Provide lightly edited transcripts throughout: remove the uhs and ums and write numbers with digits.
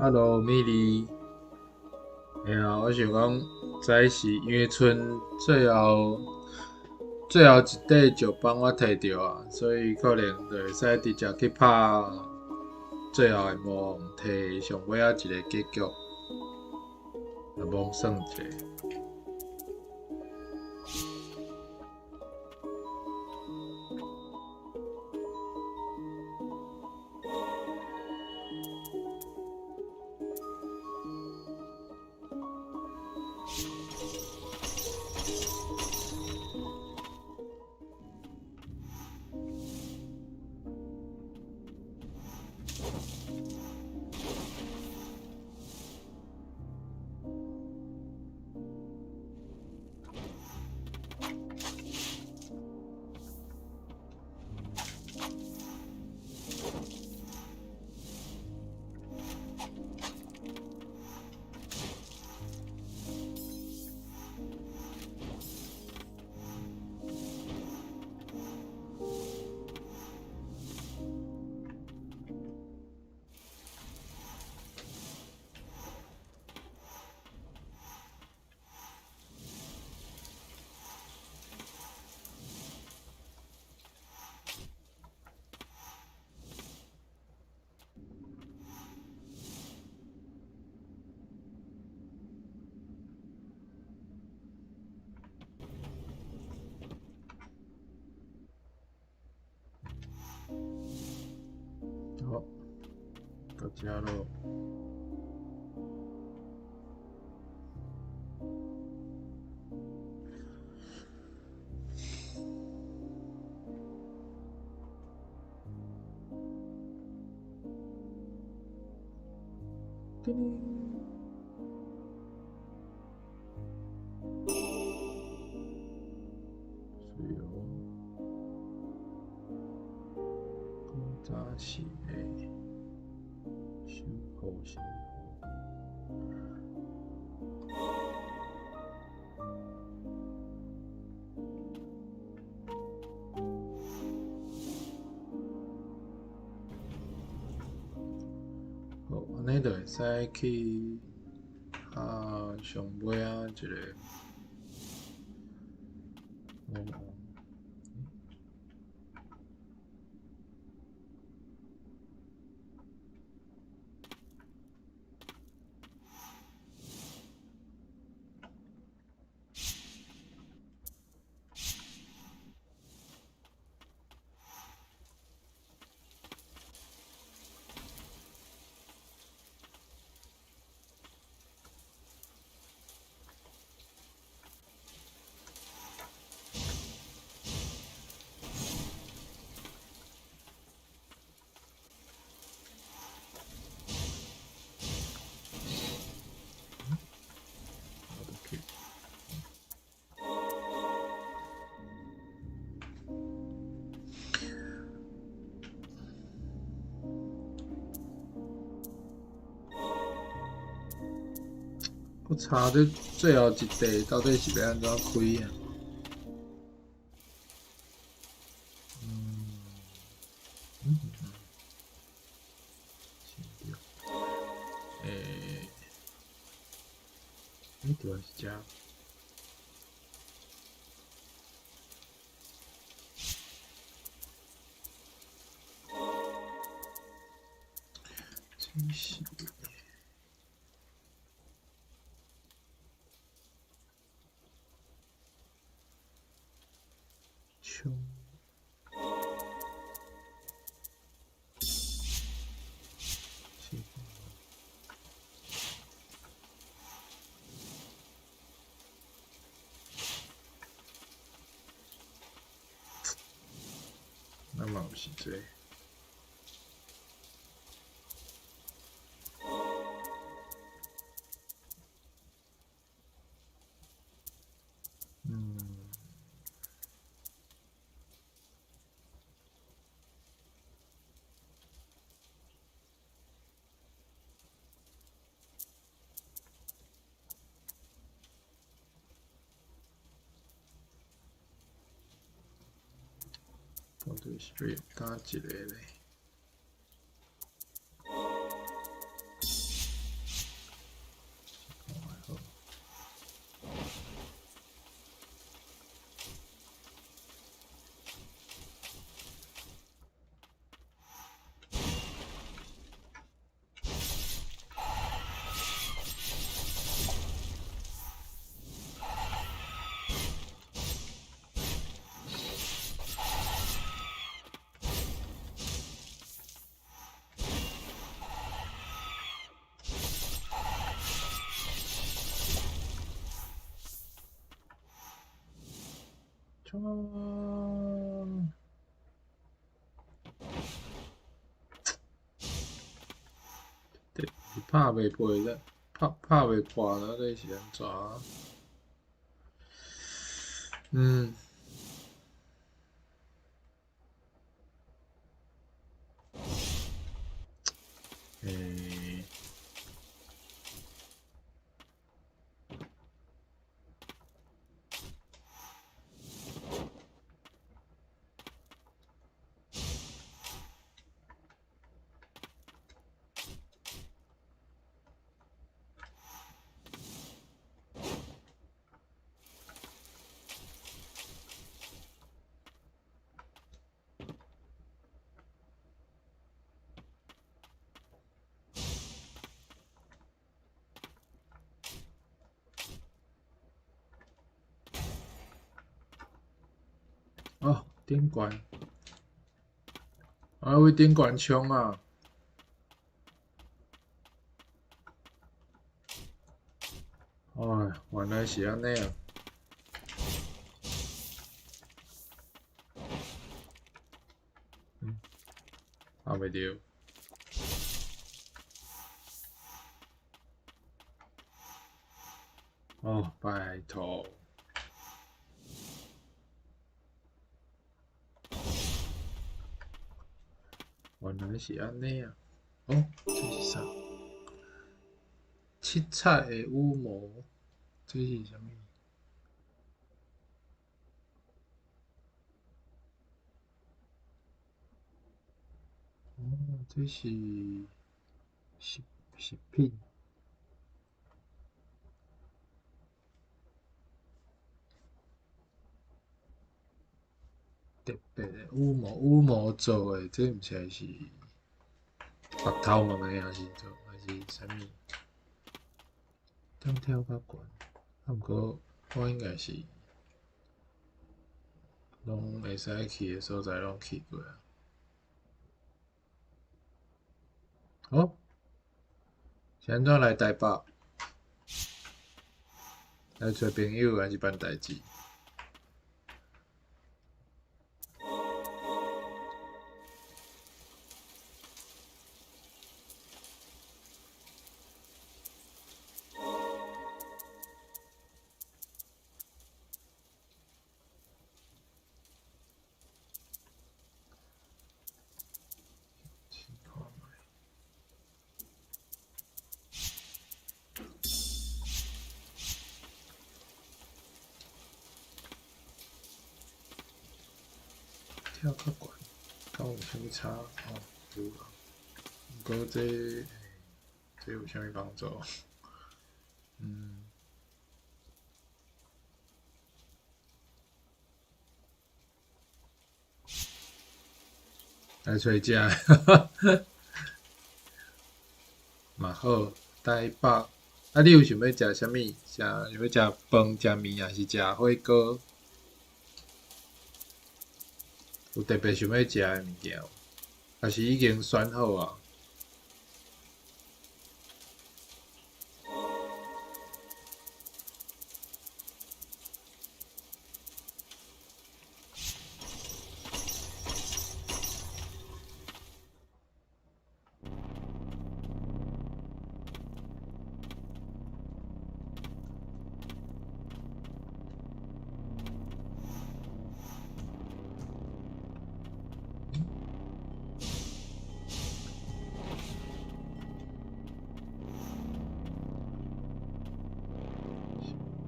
Hello，米莉。嘿啊，我想講，這是因為賰最後一塊石板我提著啊，所以可能就會使直接去拍最後的魔王，提上尾仔一个結局，來罔算一下。好，到遮囉。叮。水哦，古早時的守護神。好，按呢就會使去上尾仔一个魔王。去。閣差這最後一塊到底是欲按怎開啊？對。欸，對，是這。真是。衝。是。那嘛毋是這個。到底是欲佗一个咧？衝！對，是拍袂破的，拍袂破的，這是按怎？哦，頂懸，啊，為頂懸衝啊！哎，原來是按呢啊！拍袂著。哦，拜託。原來是按呢啊！哦，這是啥？七彩的羽毛，這是啥物？哦，這是食品。特別的羽毛做的，這毋是是木頭毛的，還是做還是啥物？踮跳較懸，啊，毋過我應該是攏會使去的所在攏去過啊。好，是按怎來台北？來揣朋友還是辦代誌？試看覓。跳較懸，敢有啥物差？哦，有啦。毋過這有啥物幫助？來揣食，嘛好。台北，啊，你有想欲食啥物？想欲食飯、食麵，抑是食火鍋？有特別想欲食的物件無？抑是已經選好啊？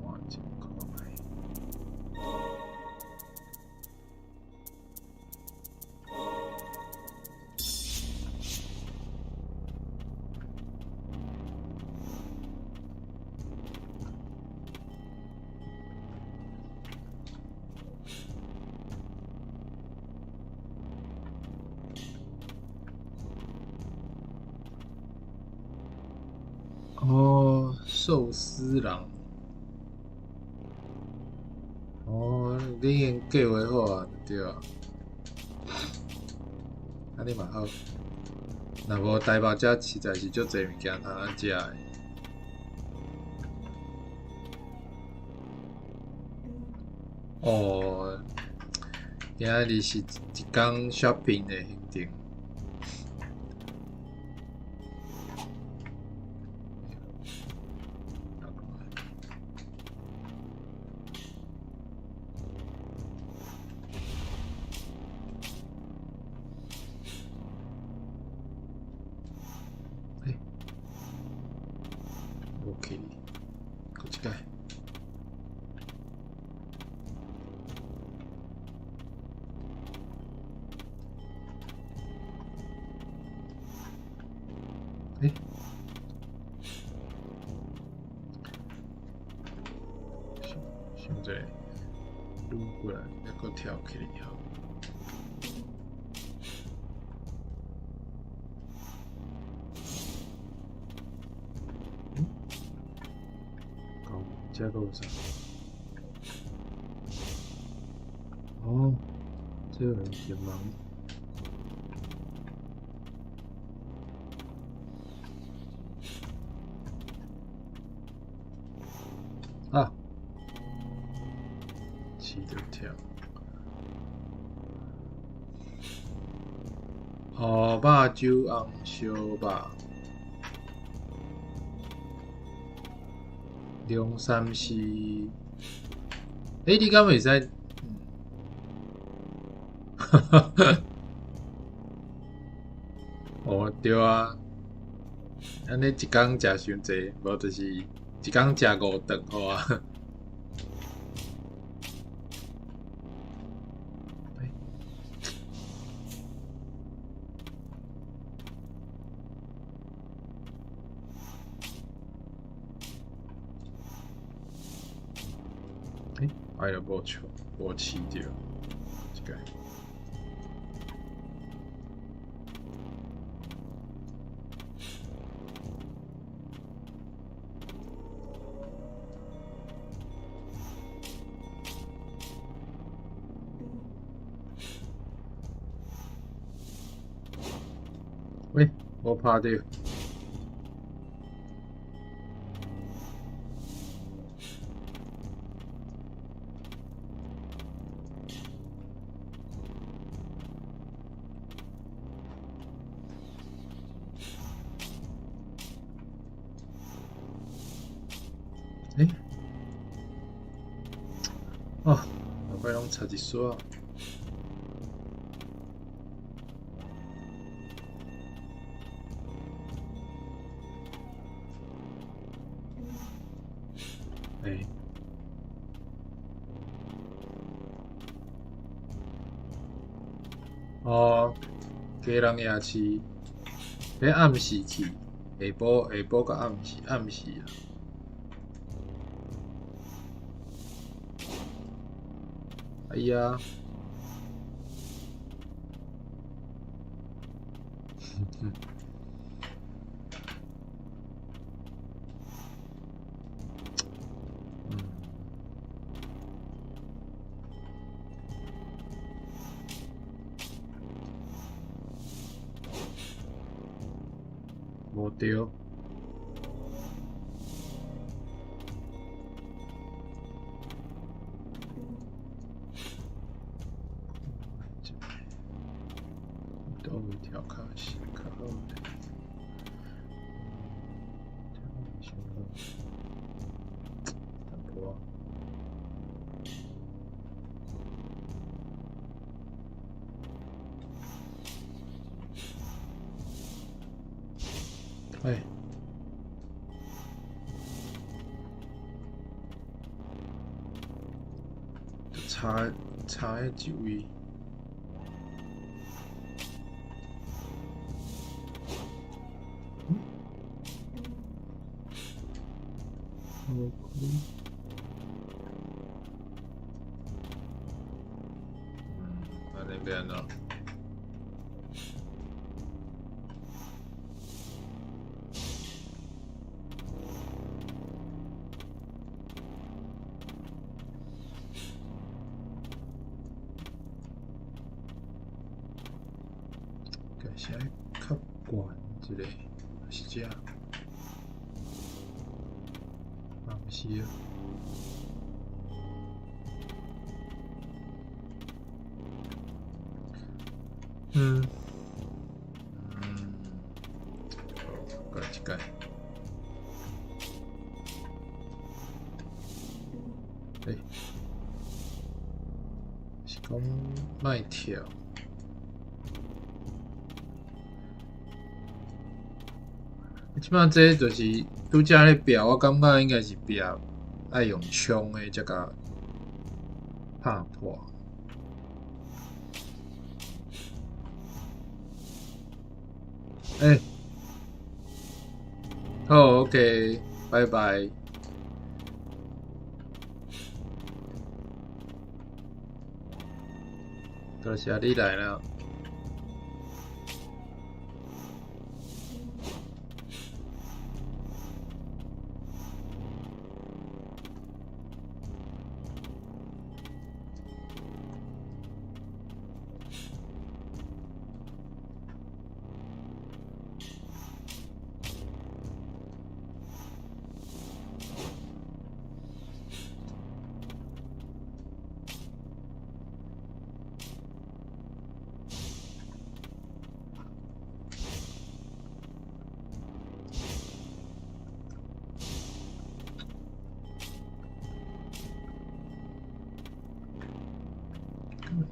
看一看覓。哦，壽司郎。哦，你已經計畫好啊，就對啊。按呢嘛好。若無台北遮實在是足濟物件通啊食的。哦，今仔日是一工 shopping 的行程。欸，無去，閣一擺。欸，想者，擼過來，抑閣跳起來吼。嗯？這閣有啥？哦，這個人忙。啊！試著跳。哦，肉酒紅燒肉。龍山寺。欸，你敢會使？哈哈哈。哦，對啊。按呢一工食傷濟，無就是一工食五頓好啊。欸，哎呀，無笑，無試著，這個。喂，無拍著。欸？哦，後擺攏差一絲仔。欸。哦，基隆夜市，欲暗時去，下晡下晡到暗時，暗時啊。哎呀！嗯。無對。佗位跳較是較好咧？這個淡薄仔。哎。差差彼一位。嗯？按呢欲按怎？該是愛較懸一下，抑是這？啊，毋是啊。好，改一改。欸，是講莫跳。這擺這就是拄才咧壁，我感覺應該是壁愛用槍的才共拍破。欸，好，OK，拜拜。多謝你來啦。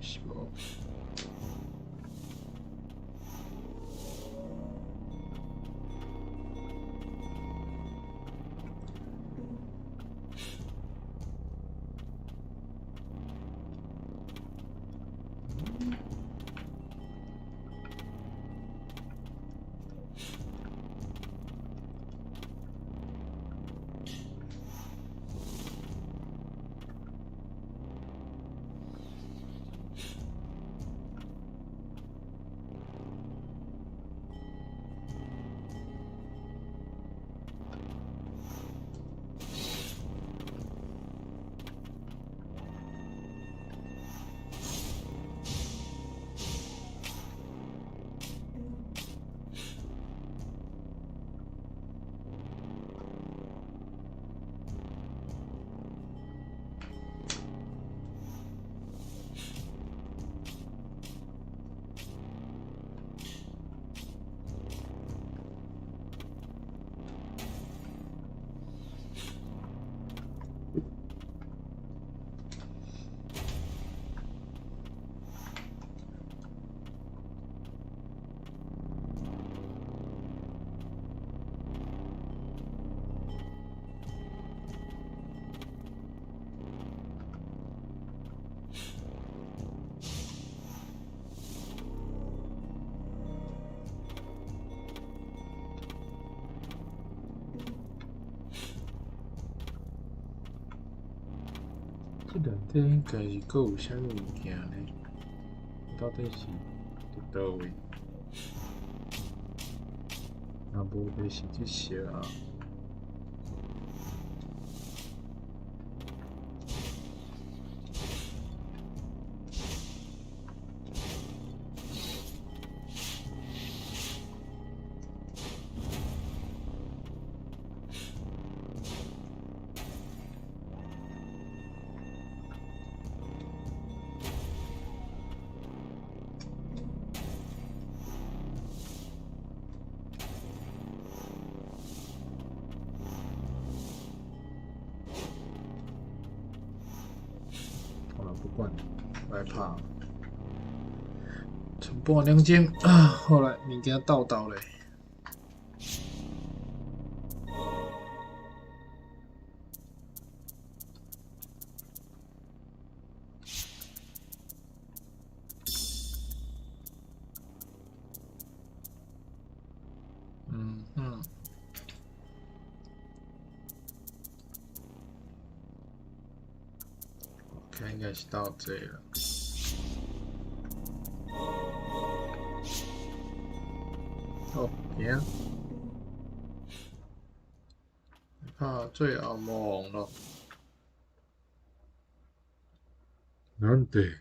是無？這內底應該是閣有啥物物件呢？到底是佇佗位？若無就是這色啊。好了，不管，來拍。剩半點鐘啊，好來，物件鬥鬥咧。嗯嗯。OK，應該是到這了。好，行。拍最後魔王咯。なんて。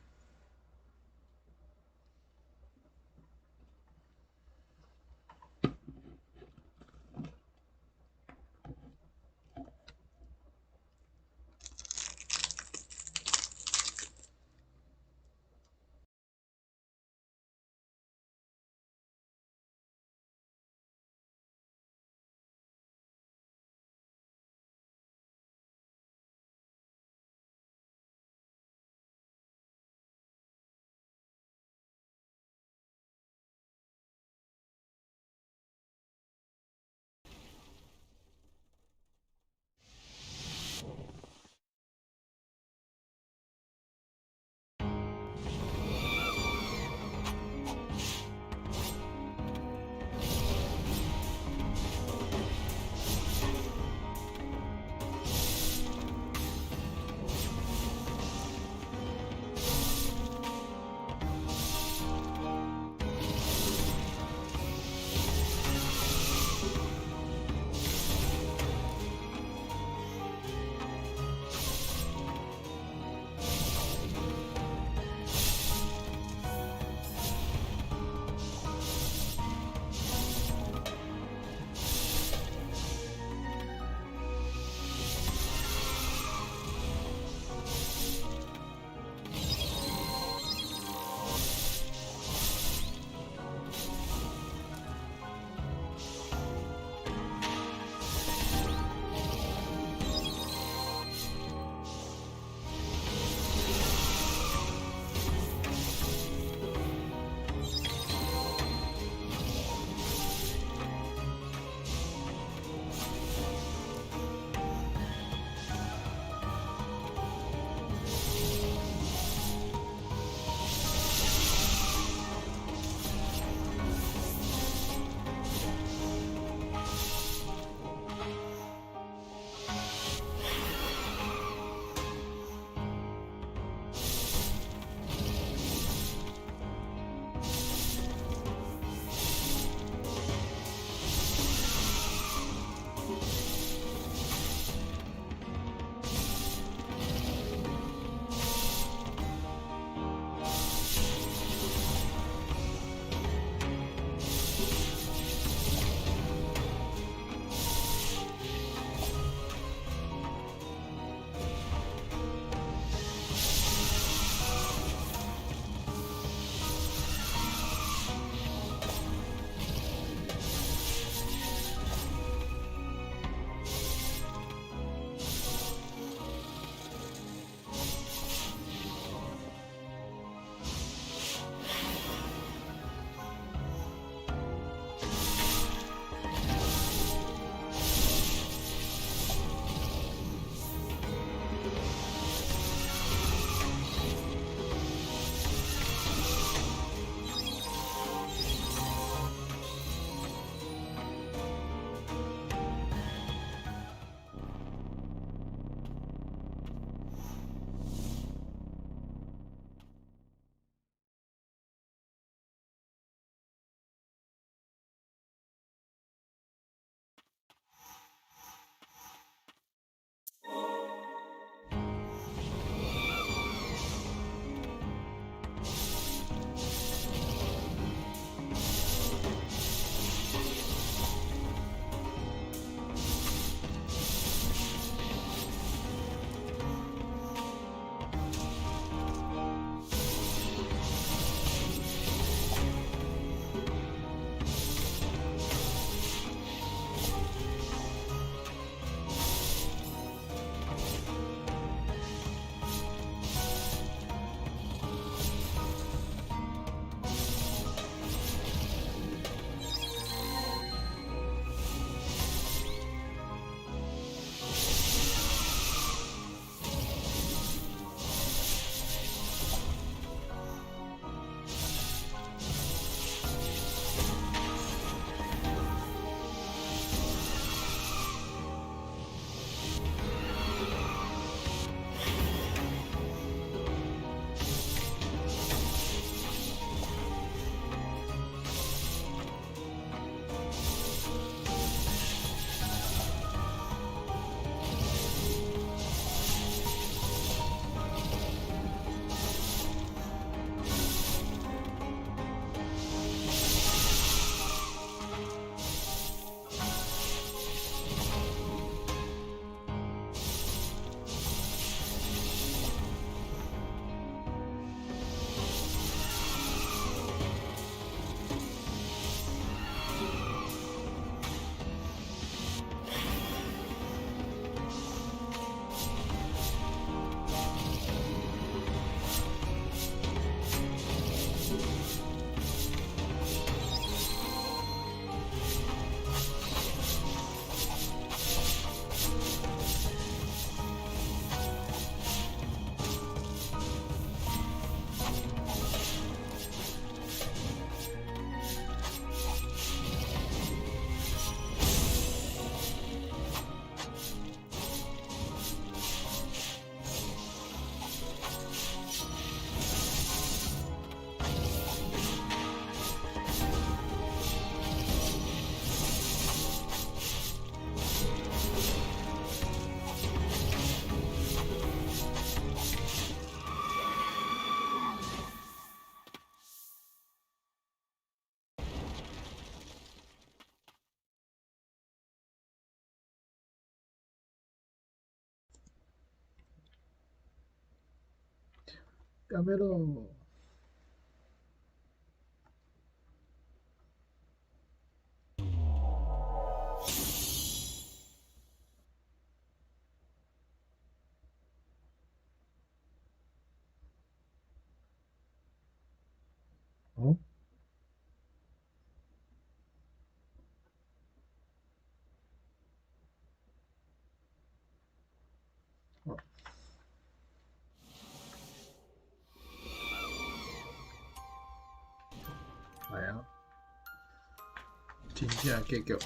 やめろ。哦？哦。來啊！真正結局。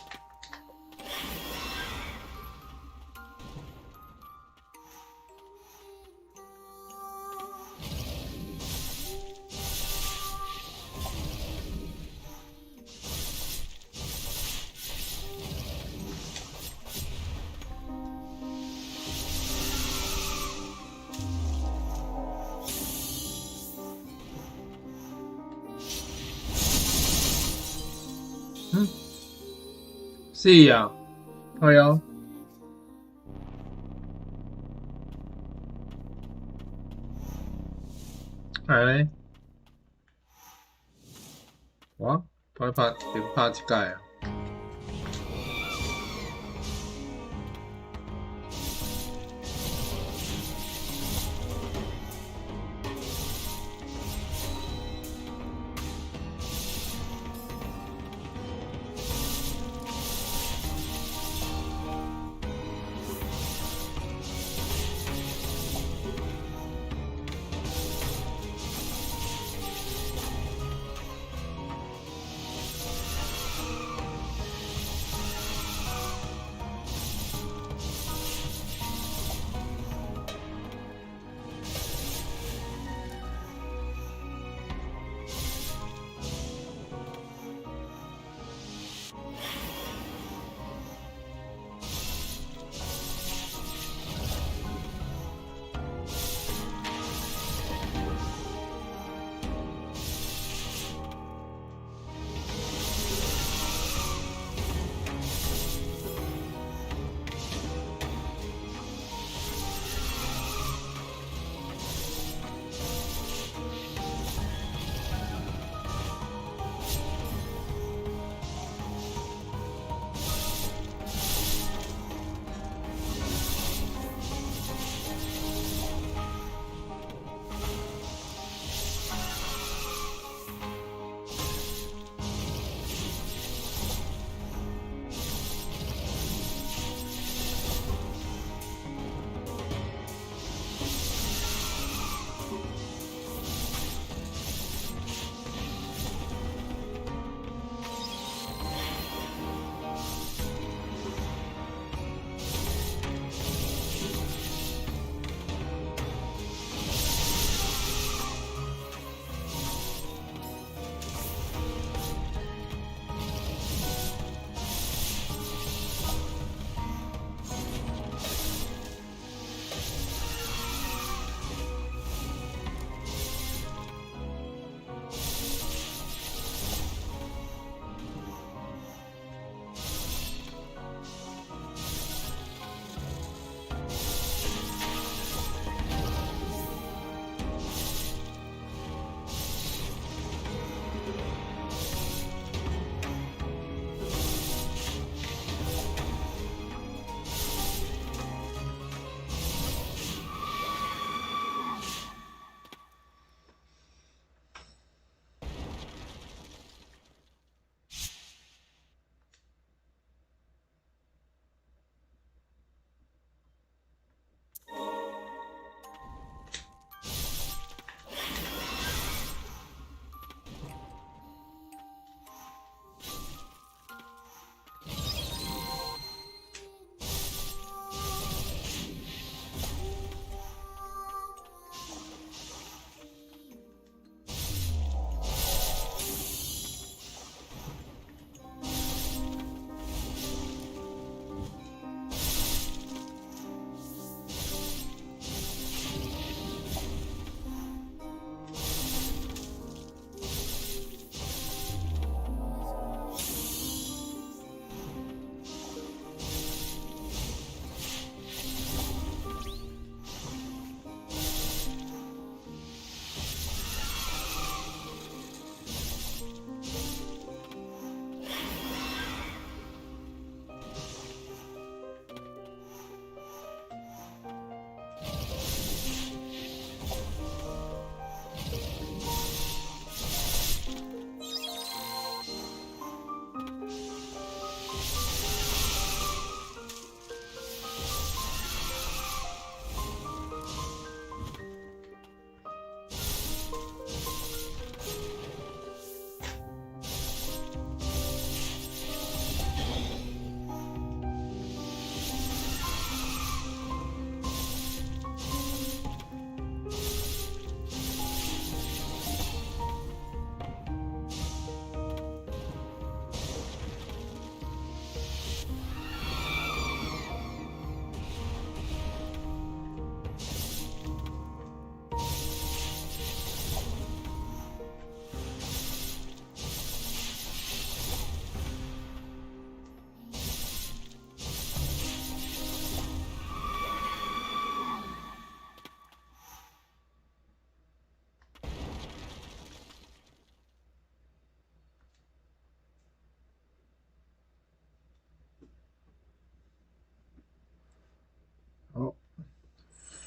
嗯，是啊，係啊。係咧。我拍拍點拍一擺啊！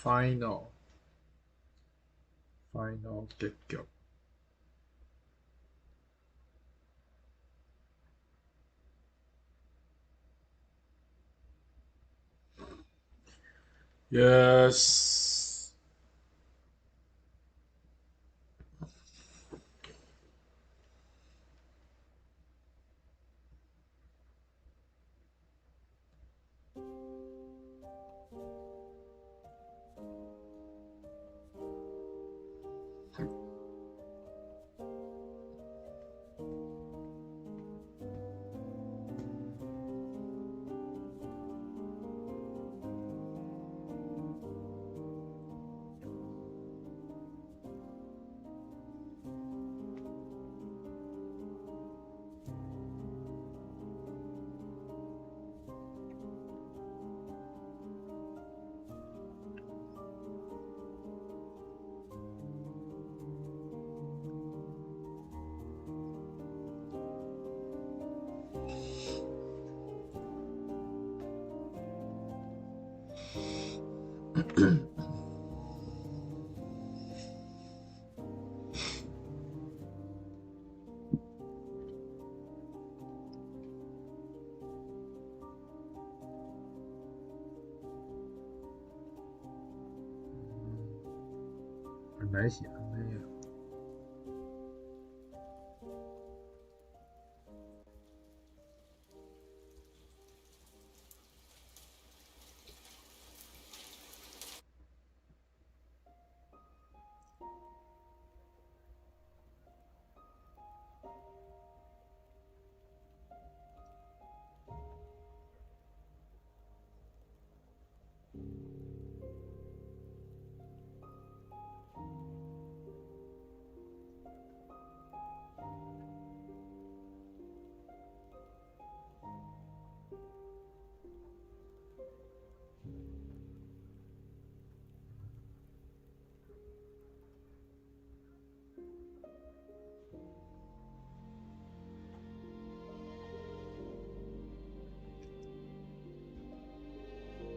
Final，Final 結局。Yes。 原來是按呢啊。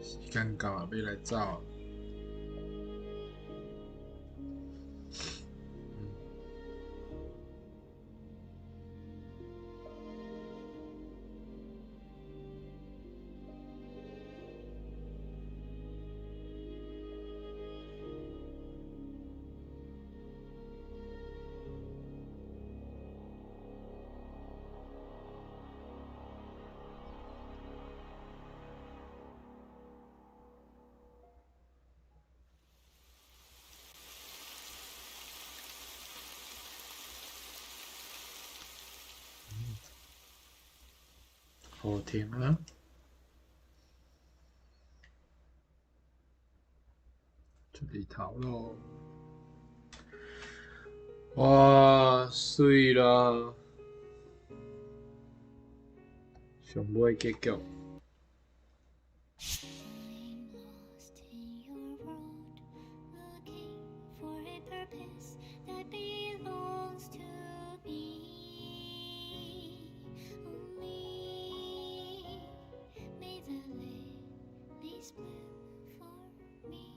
時間到啊，欲來走啊。雨停啊！出日頭囉！哇，媠啦！上尾結局。 I'm lost in your world, looking for a purpose that belongs to me. Only may the lilies bloom for me.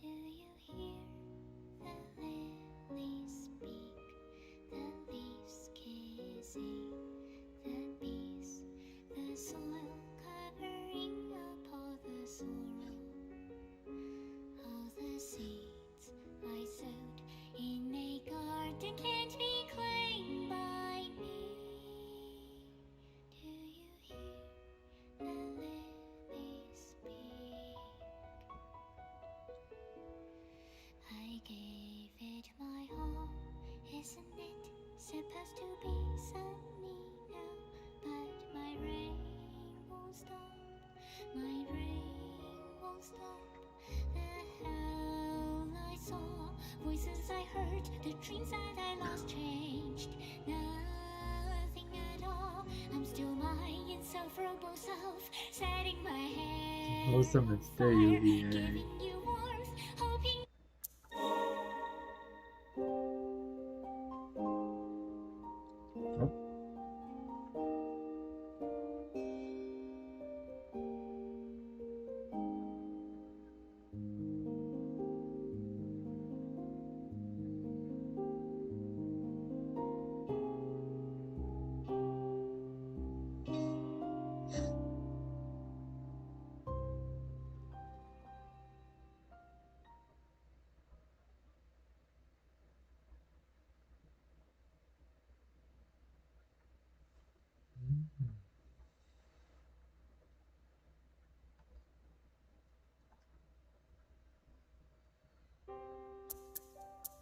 Do you hear the lilies speak? The leaves kissing the bees, the soil covering up all the sorrow. All the seeds I sowed in a garden can't be claimed by me. Do you hear the lilies speak? I gave it my all. Isn't it supposed to be sunny now? But my rain won't stop. My rain won't stop. The hell I saw, voices I heard, the dreams that I lost changed nothing at all. I'm still my insufferable self, setting my hair 好耍的 on 一塊遊 fire, 戲呢。 giving you warmth, hoping. 好。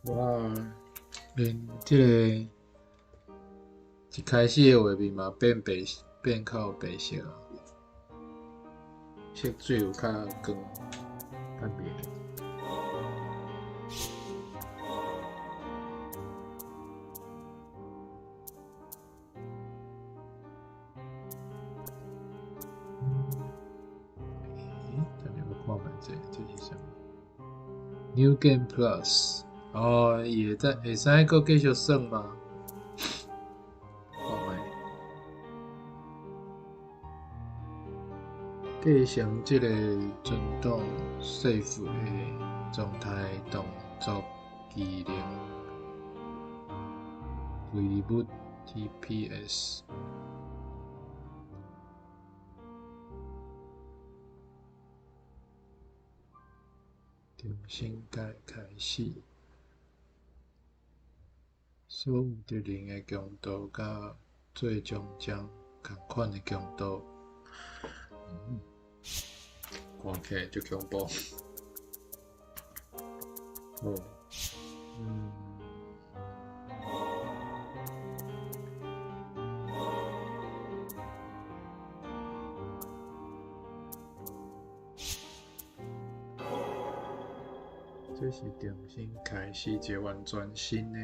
哇，連這个一開始的畫面嘛變白，變較有白色啊，色水有較光，較明。欸，等下我看覓這，這是啥物？New Game Plus。哦，伊會使會使閣繼續耍嗎？看覓。繼承這个存檔 save 的狀態動作技能，歸物 TPS。重新開始。所有敵人的強度佮最終章仝款的強度，看起來足恐怖。好，這是重新開始一个完全新的。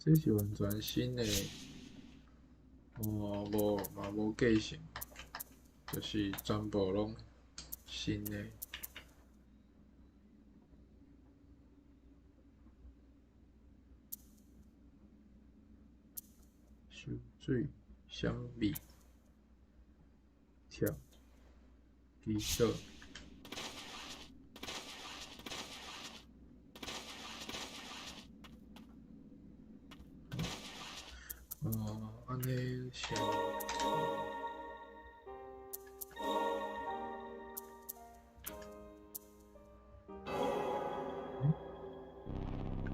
這是完全新的，哦，無嘛無繼承，就是全部攏新的。收水、閃避、跳、祈禱。哦，按呢先。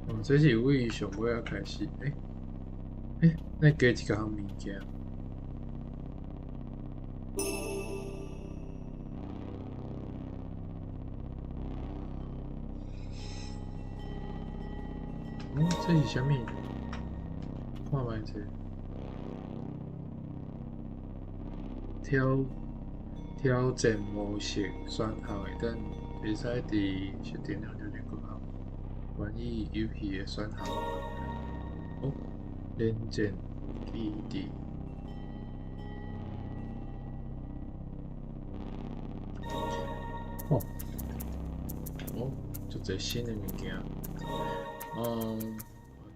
哦，這是為上尾仔開始，欸，欸，咱加一項物件。哦，這是啥物？看覓者。挑戰模式選項會當會使佇設定了調整過後，關於遊戲的選項。哦，連戰機制。哦，哦，足濟新的物件。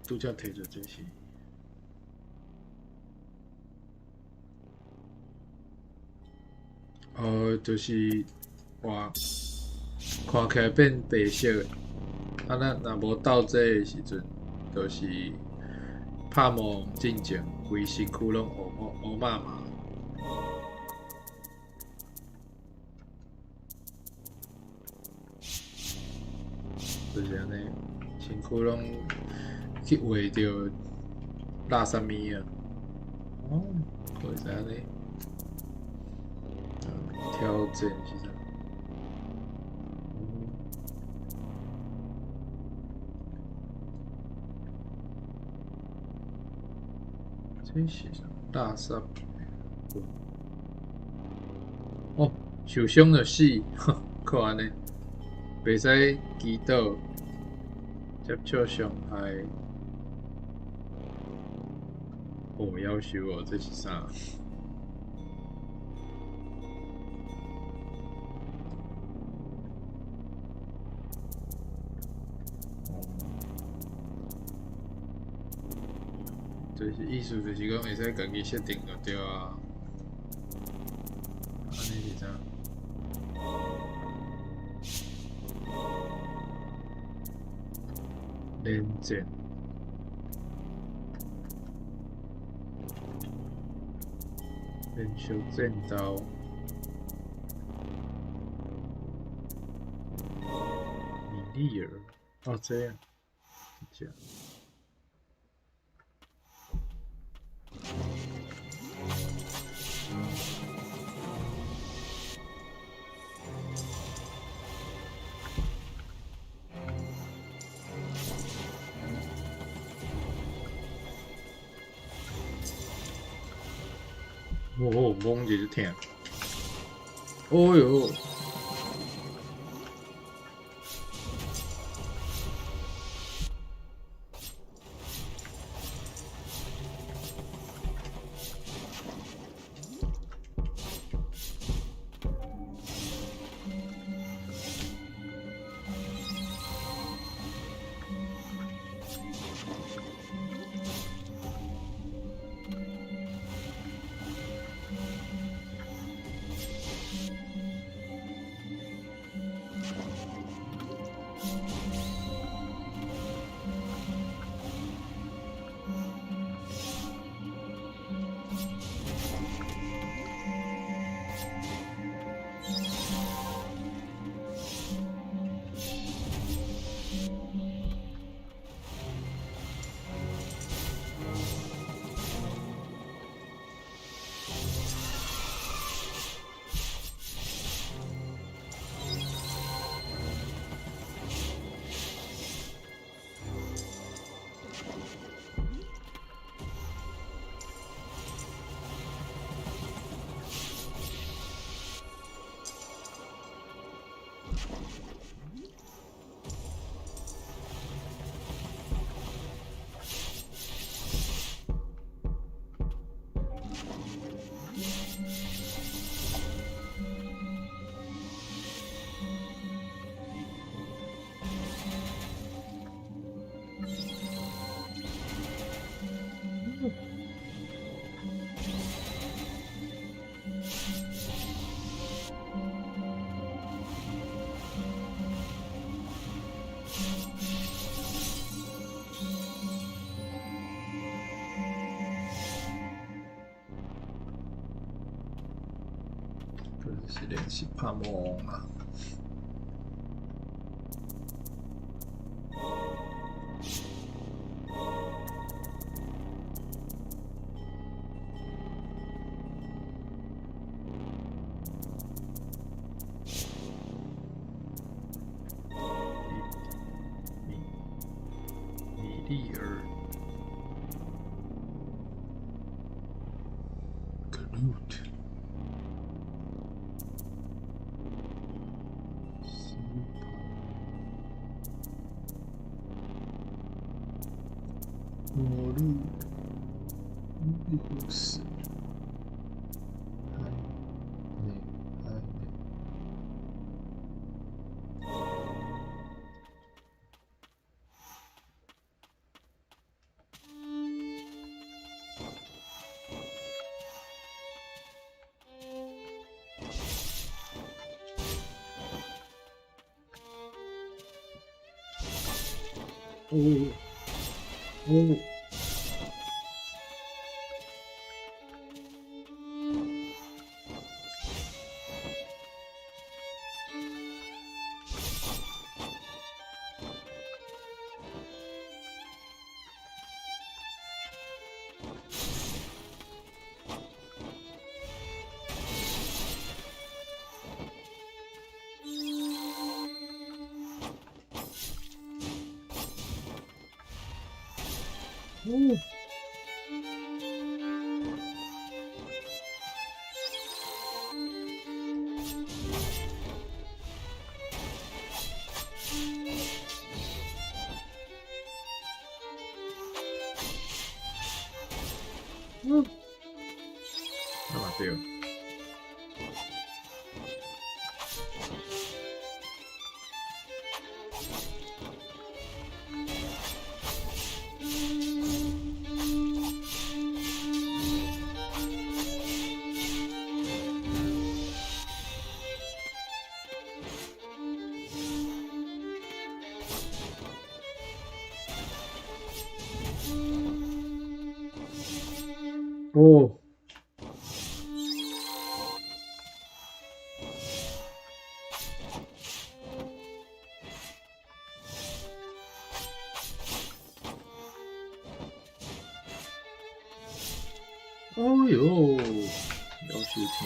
拄才提著這是。就是話看起來變白色的，啊，咱若無鬥這的時陣，就是拍魔王進前，規身軀攏烏烏麻麻。就是按呢，身軀攏去畫著垃圾物啊。哦，會使按呢。挑戰是啥？這是啥？垃圾。哦，受傷就死，閣按呢，袂使祈禱，接觸傷害。哦，夭壽哦，這是啥？哦，就是意思就是講會使家己設定就對啊。按呢是啥？連戰。連續戰鬥。米利爾，哦，這樣，這樣。哦，摸一就疼。哦喲！這是練習拍魔王啊！米利爾，格魯特。斯帕摩魯烏斯，海內海內。哦哦。哦。哦。哎喲，夭壽疼。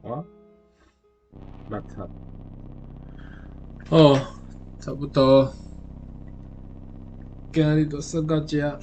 啊，垃圾。哦，差不多，今仔日就耍到遮。